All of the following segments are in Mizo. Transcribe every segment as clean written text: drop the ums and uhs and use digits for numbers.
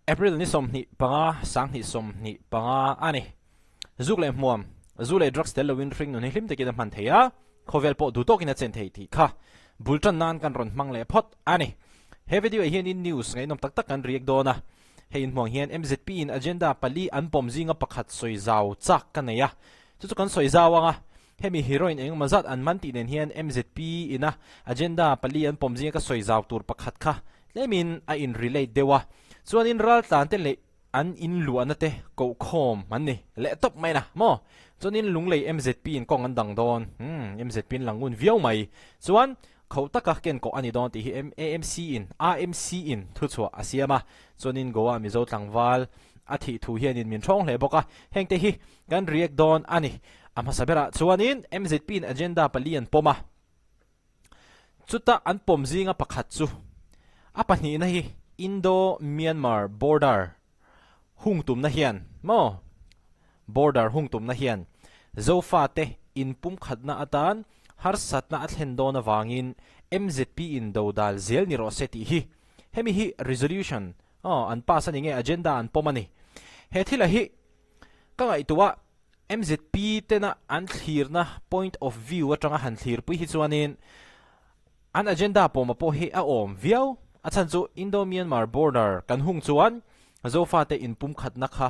April ni 25, 2025 a ni. Zuk leh hmuam, zu leh drugs tel loin hring nun hi hlim takin a hman thei a, khawvel pawh duh tawkin a chen thei tih kha bul tan nan kan rawn hmang leh phawt a ni. He video ah hianin news ngaihnawm tak tak kan react dawn a, hei inhmuang hian MZP in agenda pali an pawm zinga pakhat sawi zau chak ka nei a, chu chu kan sawi zau ang a, hemi heroin engemaw zat an man tih nen hian MZP ina agenda pali an pawm zinga ka sawi zau tur pakhat kha Tlemin a in relate deuh a, chuanin raltlan te leh an in luahna te koh khawm an ni leh tawp mai na maw? Chuanin Lunglei MZP in kawng an dang dawn, umm MZP in lang ngun viau mai, chuan khauh taka ken kawh a ni dawn tih hi AMC in AMC in thuchhuah a siam a, chuanin Goa Mizo tlangval a thih thu hianin min hrawng hle bawk a, hengte hi kan react dawn a ni. A hmasa berah chuanin MZP in agenda pali an pawm a. Chuta an pawm zinga pakhat chu a pahnihna hi Indo-Myanmar border hung tumna hian maw border hung tumna hian Zofate inpumkhatna atan harsatna a thlen dawn avangin MZP in dodal zel ni rawh se tih hi hemi hi resolution aw an pass a ni nge agenda an pawm a ni. He thila hi ka ngaihtuah MZP tena an thlirna point of view atanga han thlirpui hi chuanin an agenda pawma pawh hi a awm viau. A chhan chu Indo-Myanmar border kan hung chuan Zofate inpumkhatna kha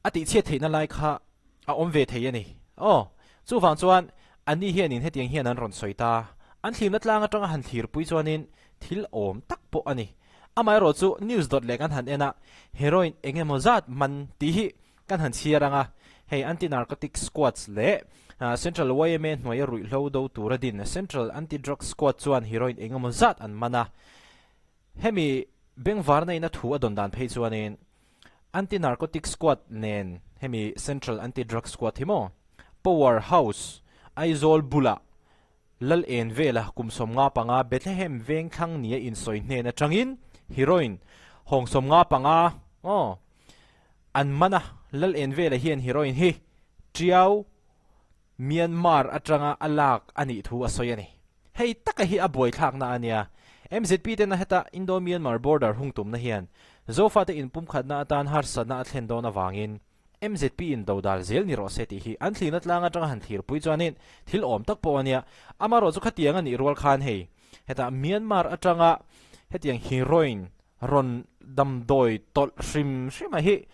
a tihchhiat theihna lai kha a awm ve thei a ni. Aw, chuvang chuan anni hianin hetiang hian an rawn sawi ta. An thlirna tlang atanga han thlirpui chuanin thil awm tak pawh a ni. Amaherawh chu news dawt leh kan han en a, heroin eng emaw zat man tih hi kan han chhiar ang a, hei Anti-Narcotic Squads leh Central yma hnuaia ruihhlo do tura din Central Anti-Drug Squad chuan heroin eng emaw zat an man a. Hemi bengvarna in a thu a dawn dan phei chuanin Anti-Narcotic Squad nen hemi Central Anti-Drug Squad hi maw Power House Aizawl bulah Lal en vela kum 55 Bethlehem veng thlang nia insawi hnen atangin heroin hawng 55 aw an man a, Lal en vela hian heroin hi Tiau, Myanmar atanga a lak a nih thu a sawi a ni. Hei taka hi a buaithlakna a nia. MZP tena heta Indo-Myanmar border hung tumna hian Zofate inpumkhatna atan harsatna a thlen dawn avangin MZP in dodal zel ni rawh se tih hi an thlirna tlang atanga han thlirpui chuanin thil awm tak pawh a nia. Amaherawh chu khatiang a nih rual khan hei hetah Myanmar atanga hetiang heroin rawn damdawi tawlh hrim hrim a hi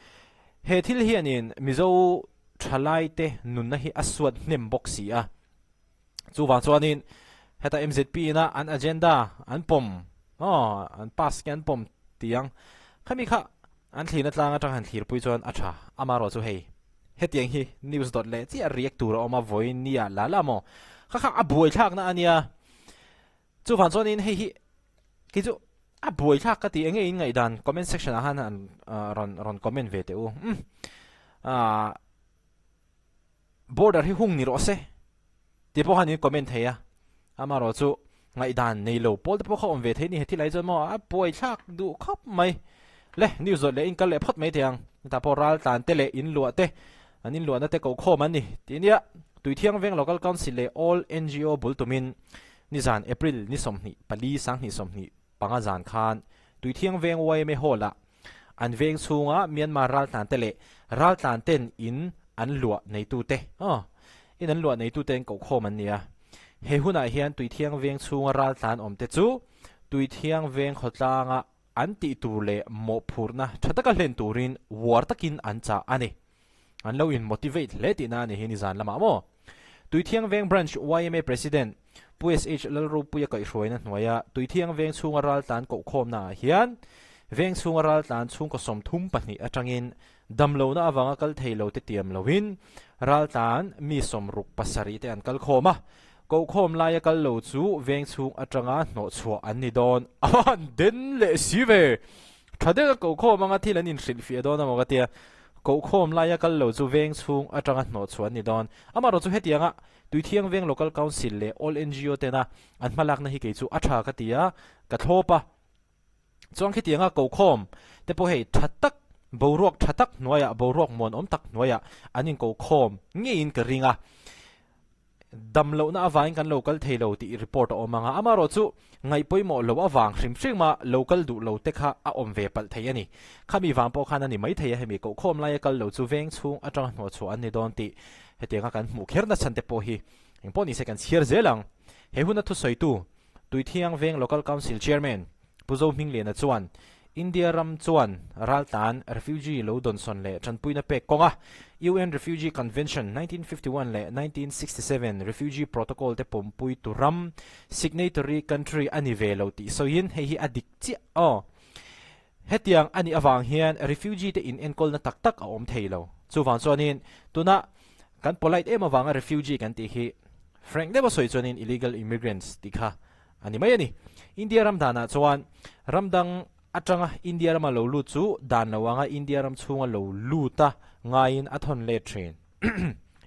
he thil hianin Mizo thalaite nunna hi a suat hnem bawk si a. Chuvang chuanin heta MZP ina an agenda an pawm aw an pass nge an pawm tih ang khami kha an thlirna tlang atang han thlirpui chuan a tha amaherawh chu hei hetiang hi news dawt leh chiah react tur a awm a vawiin nia la la maw kha kha a buaithlakna a nia chuvang chuanin hei hi kei chu a buaithlak ka ti enge in ngaihdan comment section ah khan an rawn rawn comment ve teh u umm ah Border hi hung ni rawh se tih pawh khan in comment thei a, amaherawh chu ngaihdan nei lo pawl te pawh kha awm ve thei ni he thil ah hi chuan maw a buai thlak duh khawp mai le news zawt leh in kal leh phawt mai thei ang hetah pawh ral tlan te leh in luah te an in luahna te koh khawm an ni tih nia Tuithiang Veng Local Council leh All NGO bul tumin nizan April ni 24 2025 zan khan Tuithiang Veng yma Hall ah An veng chhunga Myanmar raltlante leh raltlanten in an luah neitute, aw, in an luah neitute an kohkhawm an ni a. He hunah hian Tuithiang veng chhunga raltlan awmte chu Tuithiang veng khawtlanga an tih tur leh mawhphurhna tha taka hlen turin uar takin an chah a ni. An lo in motivate hle tihna a ni hi nizan lamah maw? Tuithiang Veng Branch yma President Pu SH Lalropuia kaihhruaina hnuaia Tuithiang Veng chhunga raltlan kohkhawmna ah hian veng chhunga raltlan chhungkaw 32 atangin damlohna avanga kal thei lo te tiam loin raltlan mi 67 te an kal khawm a, kohkhawm laia kal lo chu veng chhung atanga hnawhchhuah an ni dawn. A han den leh si ve! Tha deuh a kohkhawm anga thil an inhrilhfiah dawn amaw ka tia, kohkhawm laia kal lo chu veng chhung atanga hnawhchhuah an ni dawn. Amaherawh chu hetianga Tuithiang Veng Local Council leh All NGO tena an hmalakna hi kei chu a tha ka ti a, ka thlawp a. Chuan khitianga kohkhawm te pawh hei tha tak, boruak tha tak hnuaiah, boruak muanawm tak hnuaiah an inkokhawm ngeiin ka ring a. Dam lohna avangin kan lo kal thei lo tih report a awm ang a, amaherawhchu ngaih pawimawh lo avang hrim hrim a lo kal duh lo te kha a awm ve palh thei a ni. Khami vang pawh khan a ni maithei a, hemi kohkhawm laia kal lo chu veng chhung atanga hnawhchhuah an ni dawn tih hetianga kan hmuh kher nachhan te pawh hi engpawh nise kan chhiar zel ang. He huna thusawitu Tuithiang Veng Local Council Chairman Pu Zohmingliana chuan India ram chuan raltlan, refugee, lo dawnsawn leh tanpuina pek kawnga UN Refugee Convention 1951 leh 1967 Refugee Protocol te pawmpui tu ram, signatory country, a ni ve lo tih sawiin hei hi a dik chiah aw. Hetiang a nih avang hian refugee te inenkawlna tak tak a awm thei lo. Chuvang chuanin tuna kan polite em avanga refugee kan tih hi frank deuha sawi chuanin illegal immigrants tih kha a ni mai a ni. India ram danah chuan ram dang atanga India rama lo lut chu dan lo anga India ram chhunga lo luta ngaiin a thawn let thin.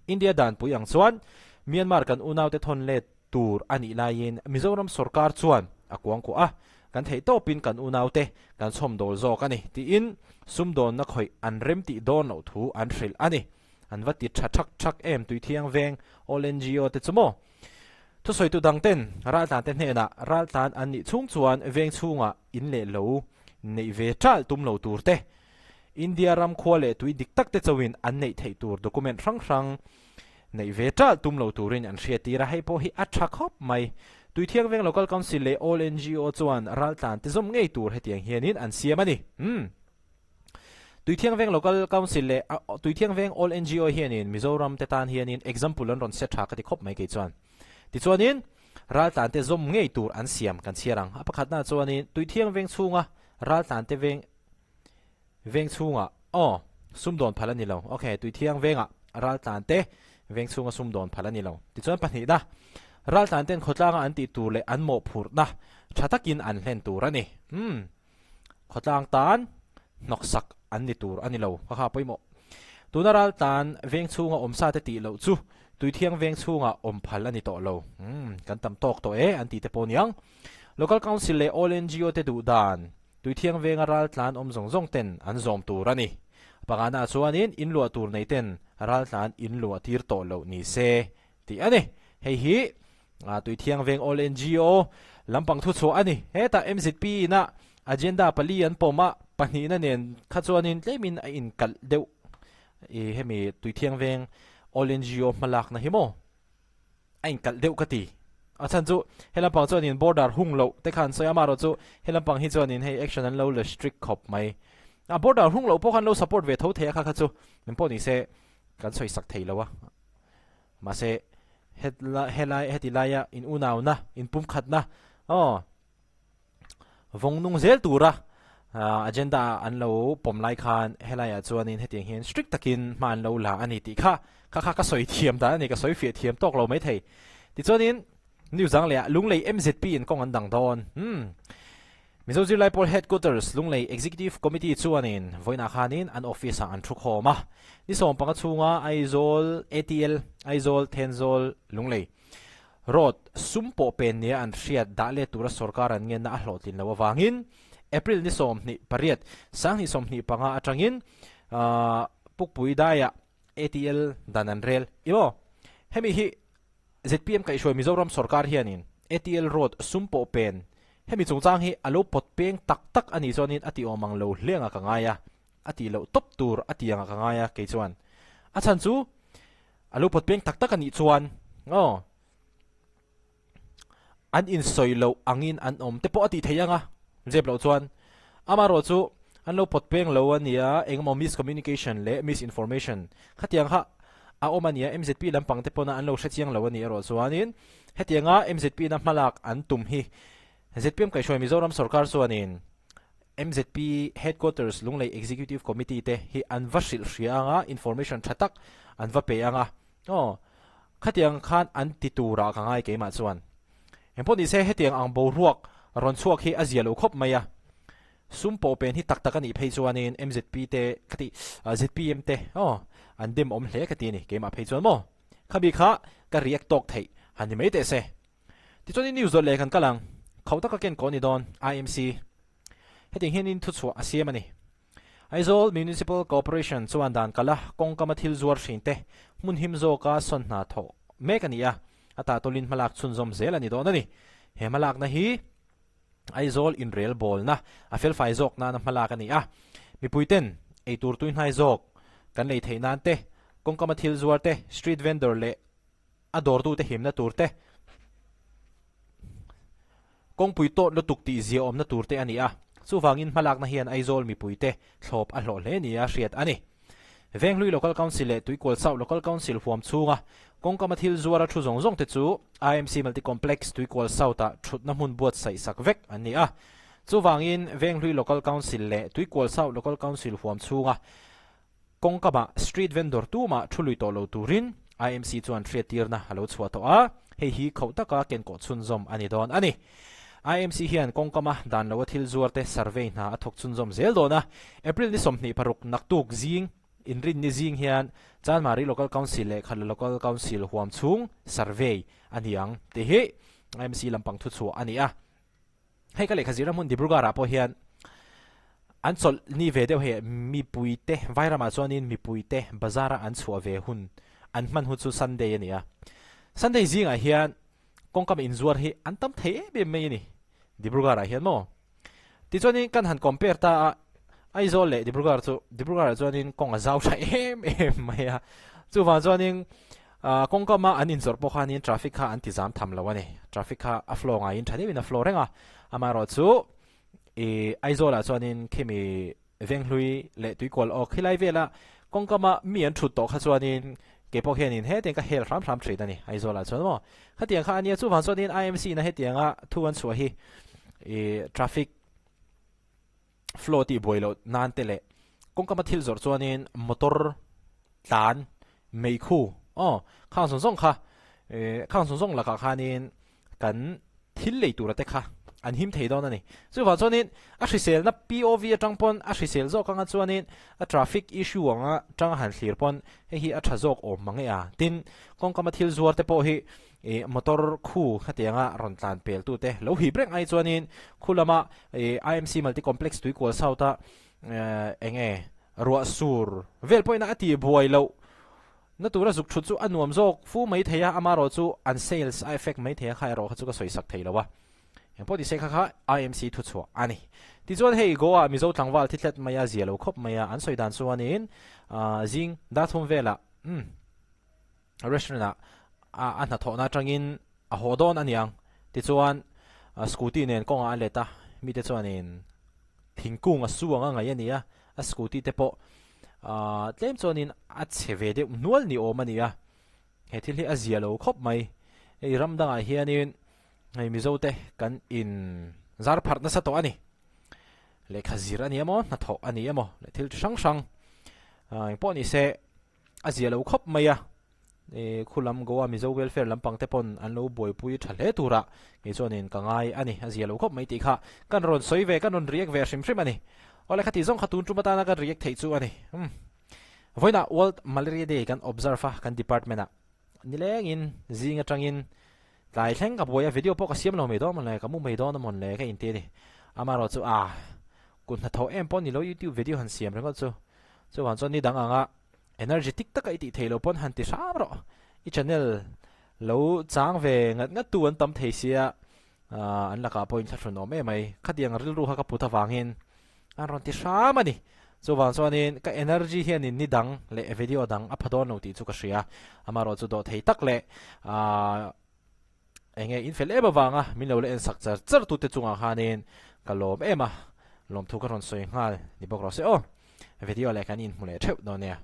India danpui ang chuan Myanmar kan unaute thawn let tur a nih laiin Mizoram sorkar chuan a kuangkuah a, kan theih tawpin kan unaute kan chhawmdawl zawk a ni tiin sumdawnna khawih an remtih dawn loh thu an hrilh a ni. An va ti tha thak thak em Tuithiang veng All NGO te chu maw? Thusawitu dang ten raltlan te hnenah raltlan an nih chhung chuan veng chhungah in leh lo neih ve ṭalh tum lo tur te, India ram khua leh tui dik tak te chauhin an neih theih tur document hrang hrang neih ve ṭalh tum lo turin an hriattir a, hei pawh hi a ṭha khawp mai. Tuithiang Veng Local Council leh All NGO chuan raltlan te zawm ngei tur hetiang hianin an siam a ni. Umm. Tuithiang Veng Local Council leh Tuithiang Veng All NGO hianin Mizoram te tan hianin example an rawn set tha ka ti khawp mai kei chuan. Tichuanin raltlan te zawm ngei tur an siam kan chhiar ang. A pakhatna chuanin Tuithiang Veng chhunga raltlan te veng veng chhunga aw sumdawn phal a ni lo. Ok, Tuithiang Vengah raltlan te veng chhunga sumdawn phal a ni lo. Tichuan pahnihna, raltlan ten khawtlanga an tih tur leh an mawhphurhna tha takin an hlen tur a ni. Umm. Khawtlang tan hnawksak an ni tur a ni lo. Ka kha pawimawh. Tuna ral tan veng chhunga awm sa te tih loh chu Tuithiang veng chhunga awm phal a ni tawh lo. Umm, kan tam tawk tawh e an ti te pawh niang. Local Council leh All NGO te duh dan Tuithiang venga ral tlan awm zawng zawng ten an zawm tur a ni. Pangana ah chuanin in luah tur nei ten ral tlan in luah tir tawh loh ni se tih a ni. Hei hi Tuithiang Veng All NGO lampang thuchhuah a ni. Hetah MZP ina agenda pali an pawm a, pahnihna nen kha chuanin tlemin a inkalh deuh i hemi Tuithiang Veng All NGO hmalakna hi maw a inkalh deuh ka ti. A chhan chu he lampang chuanin border hung loh te kha an sawi a, amaherawh chu he lampang hi chuanin hei action an lo la strict khawp mai. A border hung loh pawh khan lo support ve tho thei a kha kha chu engpawh ni se kan sawi sak thei lo a. Mahse, helai heti laia in unauna, in pumkhatna aw vawng nung zel tura agenda an lo pawm lai khan helaiah chuanin hetiang hian strict takin hma an lo la a ni tih kha kha kha ka sawi thiam dan a ni, ka sawi fiah thiam tawk lo maithei. Tichuanin news dang lehah Lunglei MZP in kawng an dang dawn. Umm. Mizo Zirlai Pawl Headquarters Lunglei Executive Committee chuanin vawiinah khanin an office-ah an thukhawm a. Ni 15 chhunga Aizawl ATL, Aizawl Thenzawl Lunglei, Road sum pawh pen nia an hriat dah let tura sorkar an ngenna a hlawhtlin loh avangin April ni 28, 2025 atangin Pukpui daiah ATL dan an rel. I maw? Hemi hi zpm kaihhruai Mizoram sorkar hianin ATL Road sum pawh pen hemi chungchang hi a lo pawt peng tak tak a nih chuanin a ti awm ang lo hliang a ka ngai a, a tih loh tawp tur a ti ang a ka ngai a kei chuan. A chhan chu a lo pawt peng tak tak a nih chuan aw an insawi loh angin an awm te pawh a tih theih ang a, zep loh chuan amaherawh chu an lo pawt peng lo a nia, engemaw miscommunication leh misinformation khatiang kha a awm a nia, MZP lampang te pawna an lo hre chiang lo a nih erawh chuanin hetianga MZP na hmalak an tum hi zpm kaihhruai Mizoram sorkar chuanin MZP Headquarters Lunglei Executive Committee te hi an va hrilh hria ang a, information tha tak an va pe ang a. Aw, khatiang khan an ti turah ka ngai keimah chuan. Engpawh nise hetiang ang boruak rawn chhuak hi a zia lo khawp mai a. Sum pawh pen hi tak tak a nih phei chuanin MZP te ka ti, zpm te aw an dem awm hle ka ti a ni keimah phei chuan maw. Khami kha ka react tawk theih han ni mai teh se. Tichuanin news dawt leh kan kal ang. Khauh taka ken kawh a ni dawn, IMC. Hetiang hianin thuchhuah a siam a ni. Aizawl Municipal Corporation chuan dan kala kawngkama thil zuar hrin te hmun him zawka sawn hna thawh mek a ni a. A tahtawlin hmalak chhunzawm zel a ni dawn a ni. He hmalakna hi Aizawl inrel bawlna a felfai zawk nana hmalak a ni a. Mipuiten eitur tuihnai zawk kan lei theih nan te, kawngkama thil zuar te, street vendor leh a dawrtute himna tur te, kawngpui tawt lutuk tih ziaawmna tur te a ni a. Chuvangin hmalakna hian Aizawl mipuite thlawp a hlawh hle nia hriat a ni. Venghlui Local Council leh Tuikual South Local Council huam chhunga kawngkama thil zuara thu zawng zawng te chu IMC Multi Complex Tuikual South-ah thutna hmun buatsaih sak vek an ni a. Chuvangin Venghlui Local Council leh Tuikual South Local Council huam chhunga kawngkama street vendor tumah thu lui tawh lo turin IMC chuan hriattirna a lo chhuah tawh a, hei hi khauh taka kenkawh chhunzawm a ni dawn a ni. IMC hian kawngkama dan loa thil zuarte survey hna a thawk chhunzawm zel dawn a, April ni 26 naktuk zing inrinni zing hian Chanmari Local Council leh Khala Local Council huam chhung survey a ni ang tih hi IMC lampang thuchhuah a ni a. Hei ka lehkha zirna hmun Dibrugarh ah pawh hian an chawlh ni ve deuh hei mipuite Vairamah chuanin mipuite bazar a an chhuah ve hun an hman hun chu Sunday a ni a. Sunday zingah hian kawngkam inzuar hi an tam thei em em mai a ni Dibrugarh ah hian maw. Tichuanin kan han compare ta a Aizawl leh Dibrugarh chu Dibrugarh ah chuanin kawng a zau tha em em mai a. Chuvang chuanin Kawngkama an inzawrh pawh khanin traffic kha an ti zam tham lo a ni. Traffic kha a flow ngaiin tha deuhin a flow reng a. Amaherawhchu ih Aizawlah chuanin khimi Venghlui leh Tuikual awk khilai vela kawngkama mi an thut tawh kha chuanin kei pawh hianin hetiang ka hel hram hram thin a ni Aizawlah chuan maw. Khatiang kha a nia chuvang chuanin IMC ina hetianga thu an chhuah hi ih traffic flow tih buai loh nan te leh kawngkama thil zawrh chuanin motor tlan meikhu aw khang zawng zawng kha eh khang zawng zawng lakah khanin kan thil lei tura te kha an him thei dawn a ni. Chuvang chuanin a hriselna POV atang pawn a hrisel zawk anga chuanin a traffic issue anga tanga han thlir pawn hei hi a tha zawk awm mang e a. Tin, kawngkama thil zuar te pawh hi ih motor khu khatianga rawn tlan pel tute lo hip reng ai chuanin khu lama ih IMC Multi Complex Tuikual South a eng nge ruah sur vel pawhin a tih buai loh na tura zuk thut chu a nuam zawk fu mai thei a amarawh chu an sales a effect mai thei a kha erawh kha chu ka sawi sak thei lo a eng pawh nise kha kha IMC thuchhuah a ni. Tichuan hei Goa Mizo tlangval thi tlet mai a zia lo khawp mai a an sawi dan chuanin zing dar thum velah umm Restaurant ah a hnathawhna atangin a haw dawn a niang. Tichuan scooty nen kawngah a let a, mite chuanin thingkung a su ang a ngaih a ni a, a scooty te pawh tlem chuanin a chhe ve deuh hnual ni awm a ni a, he thil hi a zia lo khawp mai. Hei ram dangah hianin hei Mizo te kan in zar pharh nasa tawh a ni. Lehkha zir a ni emaw, hnathawh a ni emaw leh thil chi hrang hrang engpawh ni se A zia lo khawp mai a, e khulam Goa Mizo Welfare lampang te pawn an lo buaipui tha hle turah kei chuanin ka ngai a ni, a zia lo khawp mai tih kha kan rawn sawi ve, kan rawn react ve hrim hrim a ni. Awle khati zawng kha tun tum atana kan react theih chu a ni. Umm. Vawiinah World Malaria Day kan observe a kan department ah nilengin zing atangin tlai thleng ka buai a, video pawh ka siam lo mai dawn amawn le, ka mu mai dawn amawn le ka inti a ni. Amaherawh chu ah kut hnathawh em pawh ni lo YouTube video han siam ringawt chu chuvang chuan ni dang anga Energetic taka i tih theih loh pawn han ti hram rawh. I channel lo chang ve ngat ngat tu an tam thei sia, an lakah pawh inthlahrun awm em mai. Khatiang rilru kha ka put avangin an rawn ti hram a ni. Chuvang chuanin ka energy hianin ni dang leh video dang a pha dawn lo tih chu ka hria. Amaherawhchu dawh thei tak leh Eng nge in fel em avanga min lo la en sak char char tute chungah khanin ka lawm em a, lawmthu ka rawn sawi nghal ni bawk rawh se aw. Video leh kan inhmu leh theuh dawn nia.